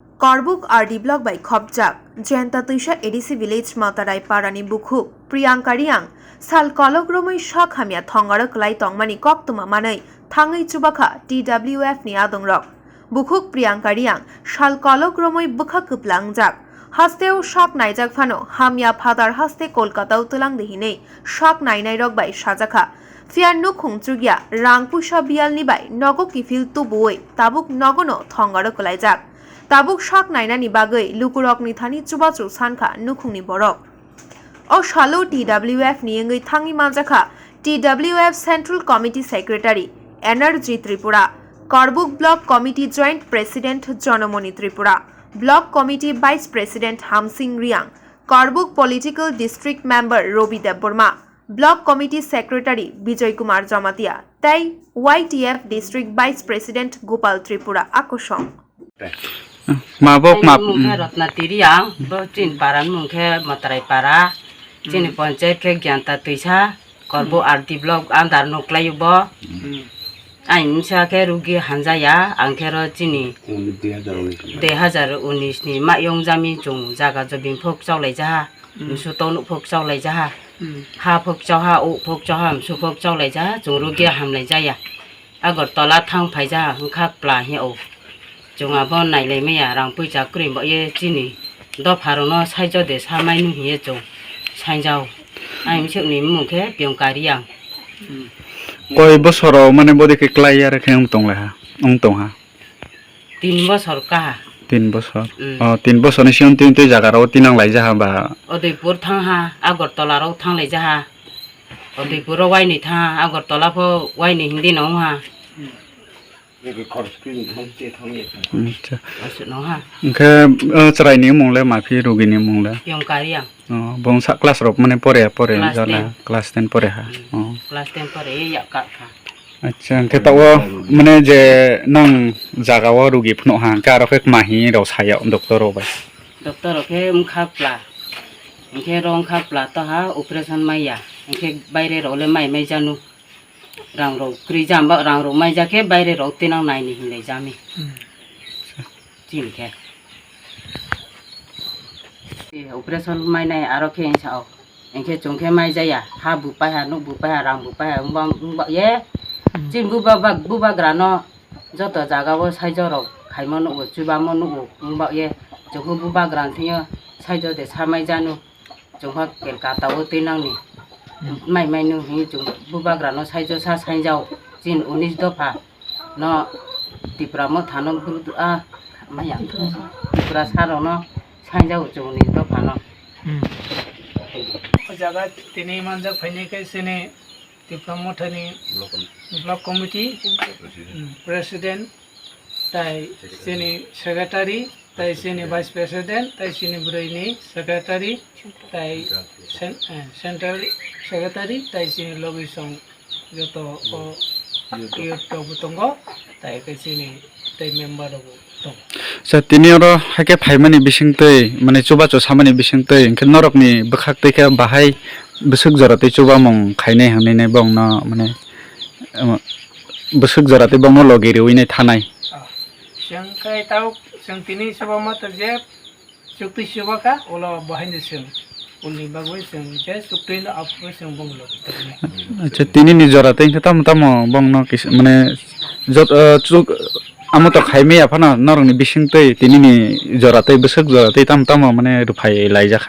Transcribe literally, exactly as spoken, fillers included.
Korbuk R D block bai khopjak Jayanta Twisa A D C village Matarai parani bukhuk Priyanka Riang sal kolok romwi sak hamya thongaro kwlai tongmani koktwma manwi thangwi chubakha T W F ni adongrok. Bukhuk Priyanka Riang sal kolok romwi bwkha kwpla wngjak. Hasteo sak naijak phano hamya phatar haste Kolkatao twlang di hinwi sak nainairok bai sajakha. Phiya nukhung chukya rang puisa biyalni bai nogo kiphil tubuwi tabuk nogono thongaro kwlaijak. Tabuk sak nainani bagwi lukurokni thani chubachu sankha nukhungni borok. O salo T W F ni wngwi thangwi manjakha T W F Central Committee Secretary Energy Tripura, Korbuk Block Committee Joint President Jonomoni Tripura, Block Committee Vice President Hamsing Riang, Korbuk Political District Member Robi Debbarma, Block Committee Secretary Bijoy Kumar Jamatia tei Y T F District Vice President Gopal Tripura akosong. Ma bok ma. Aini mung khe Rotna Tiriang, bo chini para ni mung khe Matarai para, chini panchayat khe Gyanta Twisa, Korbo R D block under no kwlai o bo. Aini mungsa khe Rugi Hanjaya, ang khe ro chini dui hazar unis ni mayong jami chung jaga jobing phok chaulai jaha, msu tonu phok chaulai jaha, ha phok chauha, u phok chauha, msu phok chaulai jaha, chung Rugi hamlai jaya. Agartala thang phaija wngkha kpla hiya o. Chwng abo nailai maya rang puisa kwrwi bo ye chini dopha rokno saijo de sa manu hiye chwng sainjao. Aini swkni bumung khe Piyongka Riang. Koi bosoro mane bodi khe klai ya khe wng tong lai ha, wng tong ha. Tin bosor kaha. Tin bosor. Mm. Oh, tin bosor ni siyong tin twi jaga rok tinang lai jaha ba. Udaipur thang ha, Agartala rok thang lai jaha. Udaipur o waini tha, Agartala pho waini hindi no ha. Acha. Aswk no ha. Hwnkhe, eh, chwraini mung le maphi, rugini mung le? Yong Kariang. Oh, bong sa class rok mane pore, pore Class jana ten. Class ten pore ha. Hmm. Oh. Class ten pore ya ka kha. Acha, hwnkhe tawo mane je nang jaga o rugi phano ha, hwnkhe aro khe mahi rok saya doctor rok bai. Doctor rok khe wngkha pla. Hwnkhe ro wngkha pla to ha operation maya. Hwnkhe baire rok le mai mai janu. Rang rok kwrwi jamba, rang rok mai ja khe baire rok tinang nai ni hinlai jami. Hmm. Chini khe. Operation mai nai aro khe wngsa o. Hwnkhe chwng khe mai jaya. Ha bu pai ha, nuk bu pai ha, rang bu pai ha, wng bang, wng ba ye. Hmm. Chini buba, bubagra no joto jaga o saijo rok khaimo nugo, chubamo nugo, wng ba ye. Chwng khe bubagra thwngyo saijo de sa mai janu. Chwng kha Kolkata o twi nang ni. Hmm. Mai mai nung hi chwng bubagra no saijo sa sainjao. Chini unis dopha no Tipra Motha no bru a maya. Tipra sa rok no sainjao chwng unis dopha no. Hmm. O jaga tini manjak phainai khe chini Tipra Mothani Block Committee, mm, President, tai chini Secretary, tai chini Vice President, tai chini bwrwini Secretary, tai cen-, eh, Central Secretary, tai chini logisong joto o youth rokbo tongo, tai khe chini tei member rokbo tongo. Sa tini oro haikhe phaimani bisingtwi, mane chubachu samani bisingtwi, hwnkhe norokni bwkhaktwi khe bahai bwswk jora tei chubamung khainai hwnwi nai bongno, mane, omo, bwswk jora tei bongno logi riwi nai thanai. Ah, chwng khe tau, chwng tini chubama to je Chuktwi chuba kha, ulo bo haino chwng. Ulni bagwi chwng je chuktwi no aphuru chwng bongni logi tongnai. Acha, tini ni jora tei wngkha tamo tamo bongno kis-, mane jot-, ah, chuk-, amo to khai maya phano norokni bisingtwi tini ni jora tei bwswk jora tei tamo tamo mane rwphai laijak